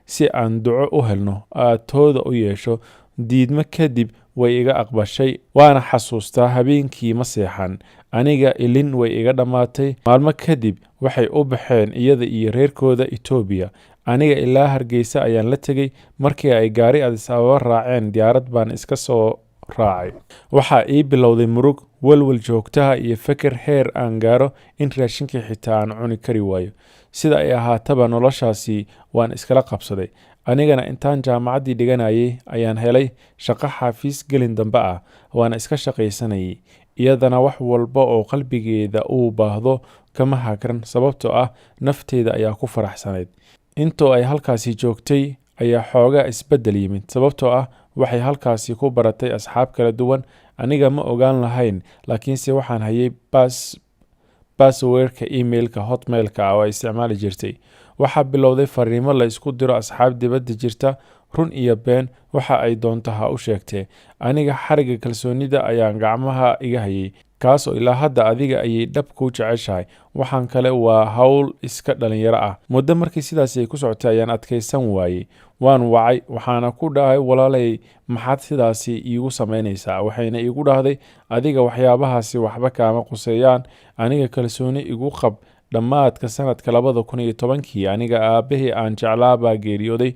si aan duco u helno, aad tooda u yeesho. Diidmo kadib way iga aqbashay. Waana xasuustaa, habeenkii ma seexan aniga, ilin way iga dhammaatay. Maalmo kadib waxay u baxeen iyada iyo reerkooda Itoobiya. Aniga ilaa Hargeysa ayaan la tegey. Markii ay gaari Adis Ababa raaceen, diyaarad baan iska soo raacay. Waxaa ii bilowday murug, walwal joogtaha iyo feker heer aan gaaro in raashinkii xitaa aan cuni kari waayo. Sida ay ahaataba, noloshaasi waan iskala qabsaday. Anigana intaan jaamacaddii dhiganayay ayaan helay shaqo xafiis gelin dambe ah, waana iska shaqaysanayay. Iyadana wax walba oo qalbigeeda uu baahdo kama hagran, sababtoo ah nafteeda ayaa ku faraxsanayd. Intoo ay halkaasi joogtay ayaa xoogaa isbeddel yimid, sababtoo ah waxay halkaasi ku baratay asxaab kala duwan. Aniga ma ogaan lahayn, laakiinse waxaan hayay passwordka emailka Hotmailka oo ay isticmaali jirtay. Waxaa bilowday fariimo la isku diro, asxaab dibadda jirta. Run iyo been waxa ay doonto ha u sheegtee, aniga xariga kalsoonida ayaan gacmaha iga hayay, kaasoo ilaa hadda adiga ayay dhab kuu jeceshahay. Waxaan kale waa hawl iska dhalinyaro ah. Muddo markii sidaasi ay ku socotay ayaan adkaysan waayey. Waan wacay, waxaana ku dhahay: "Walaalay, maxaad sidaasi iigu samaynaysaa?" Waxayna iigu dhahday: "Adiga waxyaabahaasi waxba kaama quseeyaan, aniga kalsooni igu qab." Dhammaadka sanadka 2010-kii aniga aabahii aan jeclaa baa geeriyooday.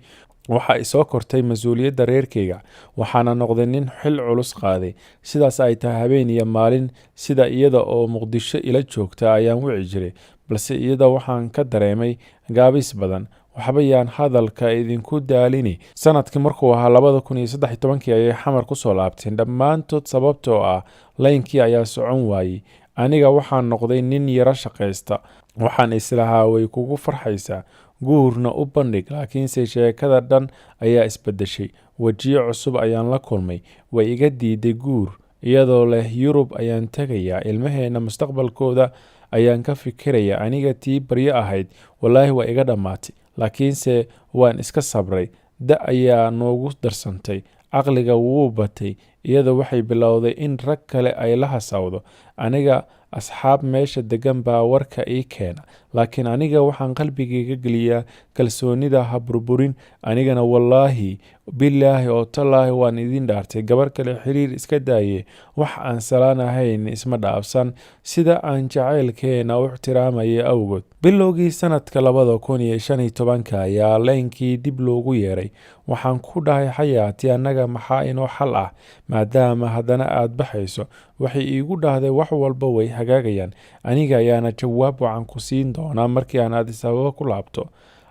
Waxaa isoo kortay mas-uuliyadda reerkayga, waxaana noqday nin xil culus qaaday. Sidaas ay tahay, habeen iyo maalin sida iyada oo Muqdisho ila joogta ayaan wici jiray, balse iyada waxaan ka dareemay gaabis badan. Waxba yaan hadalka idinku daalini. Sanadkii markuu ahaa 2013-kii ayay Xamar kusoo laabteen dhammaantood, sababtoo ah laynkii ayaa socon waayey. Aniga waxaan noqday nin yaro shaqaysta. Waxaan islahaa way kugu farxaysaa, guurna u bandhig, laakiinse sheekada dhan ayaa isbedeshay. Wejiyo cusub ayaan la kulmay. Way iga diiday guur, iyadoo leh Yurub ayaan tegayaa, ilmaheenna mustaqbalkooda ayaan ka fikirayaa. Aniga tii baryo ahayd wallaahi waa iga dhammaatay, laakiinse waan iska sabray. Da ayaa noogu darsantay, caqliga wuu batay. Iyada waxay bilowday in rag kale ay la hasawdo. Aniga asxaab meesha degan baa warka ii keena, laakiin aniga waxaan qalbigayga geliyaa kalsoonida ha burburin. Anigana wallaahi, bilaahi oo tallaahi waan idin dhaartay, gabar kale xiriir iska daaye, wax aan salaan ahayn isma dhaafsan, sida aan jacaylkeena u ixtiraamayay awgood. Bilowgii sanadka 2015-ka ayaa leynkii dib loogu yeeray. Waxaan ku dhahay: "Xayaati, annaga maxaa inoo xal ah, maadaama haddana aad baxayso?" Waxay iigu dhahday: "Wax walba way hagaagayaan, aniga ayaana jawaab wacan ku siin doonaa markii aan Adis Ababa ku laabto."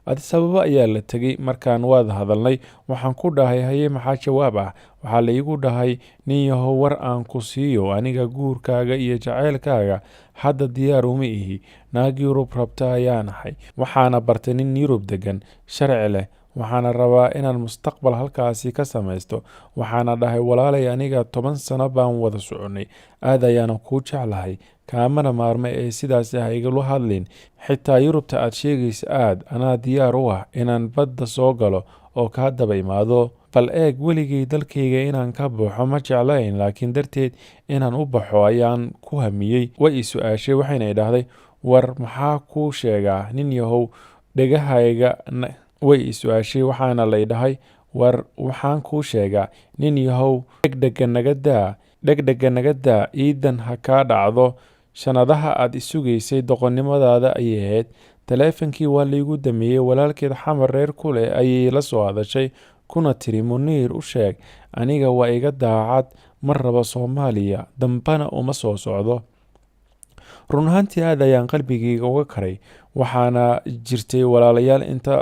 Adis Ababa ayaa la tegey. Markaan waada hadalnay, waxaan ku dhahay: "Haye, maxaa jawaab ah?" Waxaa la iigu dhahay: "Nin yahow, war aan ku siiyo, aniga guurkaaga iyo jaceylkaaga hadda diyaar uma ihi. Naag Yurub rabta ayaan ahay, waxaana bartay nin Yurub degan, sharci leh, waxaana rabaa inaan mustaqbal halkaasi ka samaysto." Waxaana dhahay: "Walaalay, aniga 10 sano baan wada soconnay, aad ayaana kuu jeclahay, kaamana maarma, ee sidaasi ha igala hadlin. Xitaa Yurubta aad sheegaysa aad, anaa diyaar u ah inaan badda soo galo oo kaa daba imaado. Bal eeg, weligay dalkayga inaan ka baxo ma jeclayn, laakiin darteed inaan u baxo ayaan ku hamiyey." Way i su-aashay, waxayna idhahday: "War maxaa kuu sheegaa, nin yahow, dhegahayga?" Way i su-aashay, waxaana lay dhahay: "War waxaan kuu sheegaa, nin yahow, dhegdhega naga daa, dhegdhega naga daa, iidan ha kaa dhacdo. Sannadaha aad isugaysay doqonnimadaada ayay ahayd." Taleefankii waa laygu dameeyey. Walaalkeed Xamar reer ku leh ayay la soo hadashay, kuna tiri: "Muniir u sheeg, aniga waa iga daacad, ma rabo Soomaaliya, dambana uma soo socdo." Run ahaantii aad ayaan qalbigayga uga karay. Waxaana jirtay walaalayaal inta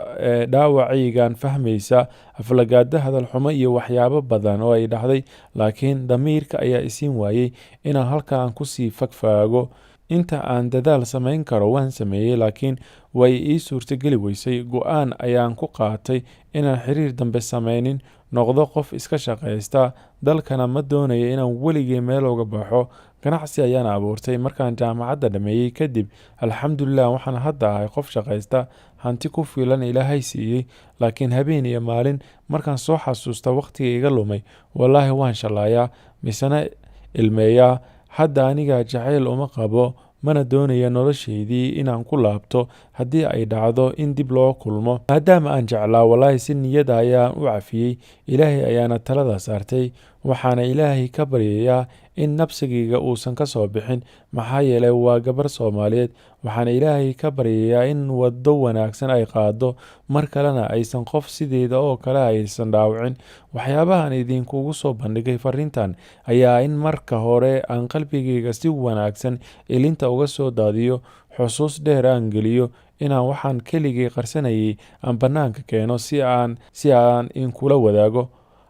dhaawacaygan fahmaysa, aflagaado, hadalxumo iyo waxyaabo badan oo ay dhahday, laakiin damiirka ayaa isiin waayey inaan halkan kusii fagfaago. Inta aan dadaal samayn karo waan sameeyey, laakiin way ii suurtageli weysay. Go-aan ayaan ku qaatay inaan xiriir dambe sameynin, noqdo qof iska shaqaysta, dalkana ma doonayo inaan weligay meel uga baxo. Ganacsi ayaan abuurtay markaan jaamacadda dhameeyey kadib. Alxamdulilah, waxaan hadda ahay qof shaqaysta, hanti ku filan Ilaahay siiyey, laakiin habeen iyo maalin markaan soo xasuusta waqtiga iga lumay, wallaahi waan shalaayaa, misena ilmeeyaa. Hadda aniga jacayl uma qabo. Mana doonaya noloshaydii inaan ku laabto haddii ay dhacdo in dib loo kulmo, maadaama aan jeclaa. Walaahi, si niyada ayaan u cafiyey, Ilaahay ayaana talada saartay. Waxaana Ilaahay ka baryayaa in nabsigayga uusan ka soo bixin, maxaa yeelay waa gabar Soomaaliyeed. Waxaana Ilaahay ka baryayaa in waddo wanaagsan ay qaado, mar kalena aysan qof sideeda oo kale aysan dhaawicin. Waxyaabahan idinkugu soo bandhigay fariintan ayaa in marka hore aan qalbigayga si wanaagsan ilinta uga soo daadiyo, xusuus dheer aan geliyo, inaan waxaan keligay qarsanayay aan bannaanka keeno si aan inkula wadaago.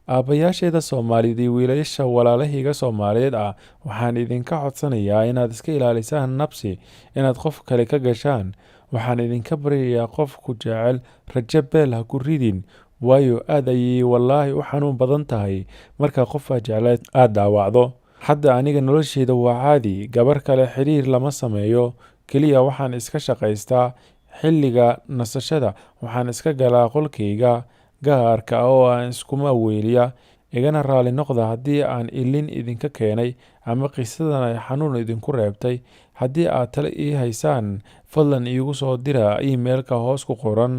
Aabbayaasheeda Soomaaliyeed iyo wiilasha walaalahayga Soomaaliyeed ah, waxaan idinka codsanayaa inaad iska ilaalisaan nabsi inaad qof kale ka gashaan. Waxaan idinka baryayaa, qof ku jecel rajo beel ha ku ridin, waayo aad ayay wallaahi u xanuun badan tahay marka qof aad jecleed aad dhaawacdo. Hadda aniga nolosheyda waa caadi, gabar kale xiriir lama sameeyo. Keliya waxaan iska shaqaystaa. Xilliga nasashada waxaan iska galaa qolkayga gaarka ah oo aan iskuma weeliya. Igana raali noqda haddii aan ilin idinka keenay ama qisadan ay xanuun idinku reebtay. Haddii aad talo ii haysaan, fadlan iigu soo dira emailka hoos ku qoran.